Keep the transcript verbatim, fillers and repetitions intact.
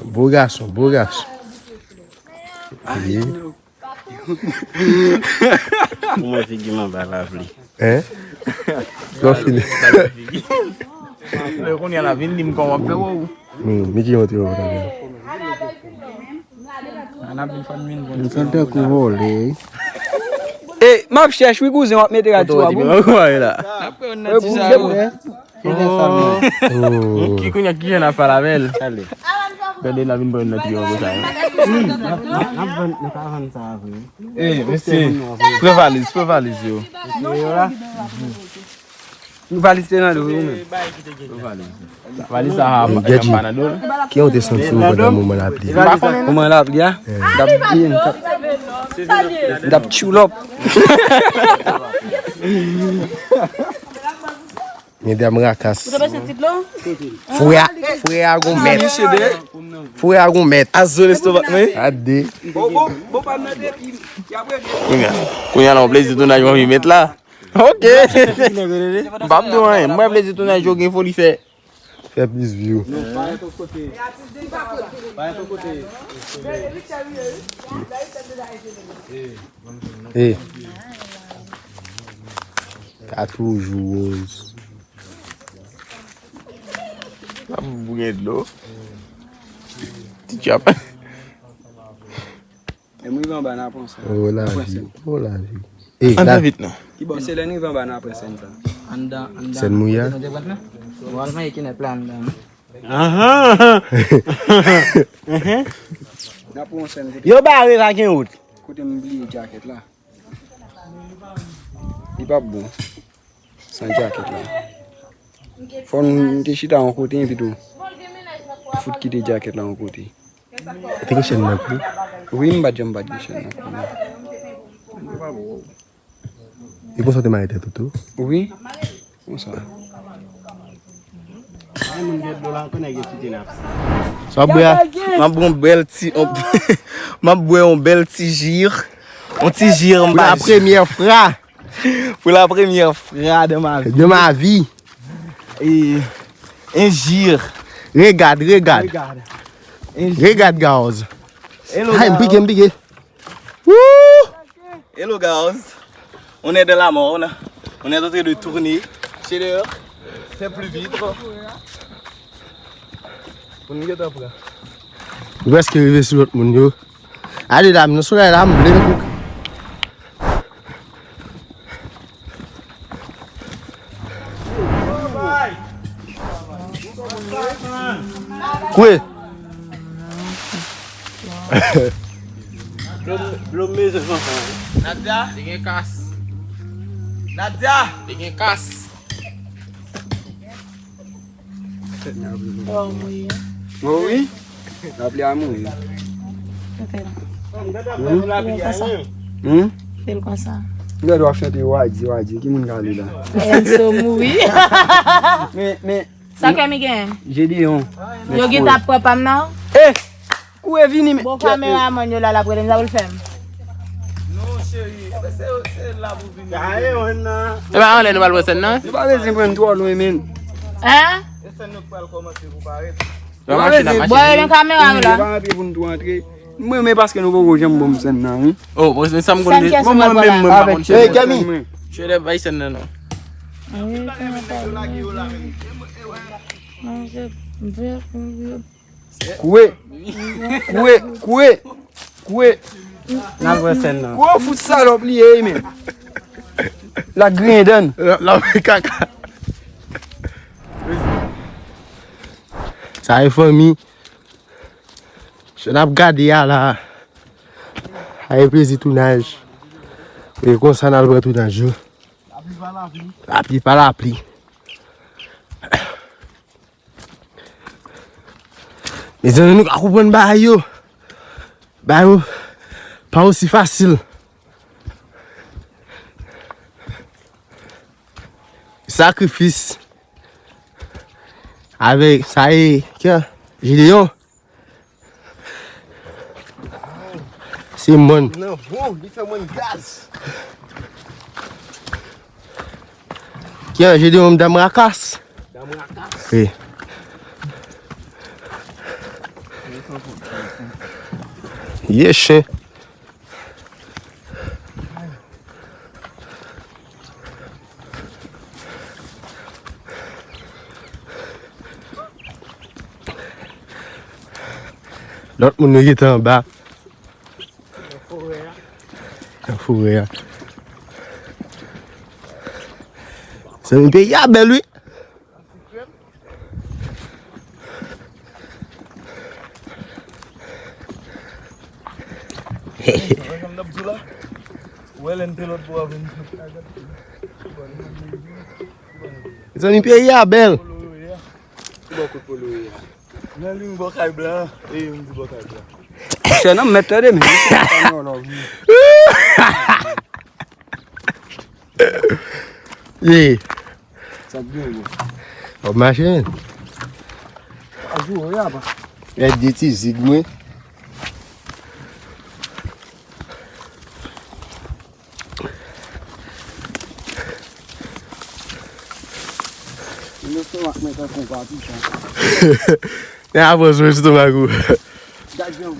Bo gason, bo gason. Wi. Kouman figi m anba lapli? Hein? Lò fini. Lè kounye a la vin di m kòman fè wè ou. Hmm, Miki montre yo kontan. An ap vin fann vin bon. M santi tankou vole. E, m ap chèch wi kouzen w ap mete rad sou a pou. N ap kwè yon nan ti sa yo. Ki kounye a ki jan n ap pale avè l? Gade n ap vin pran yon nan ti yon konsa yo. N ap vann, nou ka vann sa vre. E, mesye, pran valiz, pran valiz yo. Valiz te nan do wi ou menm. Valiz sa a, m ap panado. Ki yon te santi w pandan moman lapli? Moman lapli a? T ap byen, t ap, t ap tchulop. Medam rakas. Frè a, frè a gon mèt. Frè a gon mèt. Azo lestomak mwen. Ade. Kounye a, kounye a la, yon plezi tounaj w anvi met la. Ok. M p ap di w anyen. Mwen plezi tounaj yo gen foli fè. Fè plis view. E. Ka toujou woz. M ap bouyen dlo. Ti tchòp. E m rive anba nan pran sèn. Oh, lavi. Oh, lavi. E, ann la. Fè vit non. Ki bò? Se lè n rive anba nan pran sèn sa. Anndan, anndan. Sèn mouya. Nou te pran nan? Nou al vann ekinèp la anndan. Ahan. N ap pran sèn kote. Yo bare pa gen wout. Kote m bliye djakèt la. Li p ap bon. San djakèt la. Fò n te chita yon kote, epi tou. Fout kite djakèt la yon kote. Te gen chèn nan kou? Wi, m pa t janm pa t gen chèn nan kou. E konsa w te mare tèt ou tou? Wi. Konsa. Sa w ap bwè a? M ap bwè yon bèl ti, m ap bwè yon bèl ti ji. Yon ti ji, m pa. Pou la premyè fwa. Pour la première fois dans ma vie. De ma vi. E, un jus. Regad, regad. Regad. Un jus. Regad, guys. Hello, guys. Ay, m pike, m pike. Woo! Hello, guys. On est dans la mort, on a, on est en train de tourner. C'est l'heure. Fè pli vit. Pou nou gentan pran. Nou prèske rive sou lòt moun yo. Ale la, m nan solèy la, m vle tankou. Kwe. Dlo, dlo mezon. Nadia, te gen kas. Nadia, te gen kas. Oh, wi. Oh, wi. Lapli a mouri. Fè l konsa. Hmm? Fè l konsa. Gade w ap chante wadi, wadi. Ki moun k ale la? Enzo mouri. Men, men. Sa Kemi gen? Gedeon. Yo gen tap pran pa m nan? Eh! Kouri vini, men. Bon, kameramann yo la, l ap rele m, sa pou l fè m. Non, cheri, se, se la pou vini. Se pa anlè nou pral pran sèn nan? Nou pa bezwen pran twò lwen, men. Hein? E sèn nou k pral kòmanse pou parèt. Bon, e men kamera yo la. Nou pa antre pou nou tou antre. Mwen, men paske nou poko janm ban m sèn nan, wi. Oh, bon, men sa m konn. Mwen, mwen menm, mwen pa konn sèn. Hey, Kemi. Cheri, bay sèn nan, non. Kouwe. Kouwe, kouwe, kouwe. N al pran sèn nan. Kouwe fout salòp li ye, men. La griyen dan. La, la, kaka. Sa e fanmi. Jan n ap gade a la. Sa e plezi tounaj. E konsa n al pran tounaj yo. Lapli pa lapli. Mezanmi, nou ka konprann bagay yo. Bagay yo pa osi fasil. Sakrifis. Avèk, sa e, ki an? Gedeon. Se mòn. Nan bon, li fè mòn gaz. Ki an, Gedeon, dam rakas? Dam rakas. Wi. Ye chen. Lòt moun yo gentan anba. Nan forè a. Zanmi, peyi a bèl, wi. Zanmi, peyi a bèl. Nan liy bò kay blan, e m di bò kay blan. Chè nan mèt tande men. Ye. Sa k gen, bro? W ap mache, men. A jou, wi, apa. Gad de ti zig mwen. Lestomak mwen tankou yon patisan. Nan avans mwen lestomak ou. Gad jan.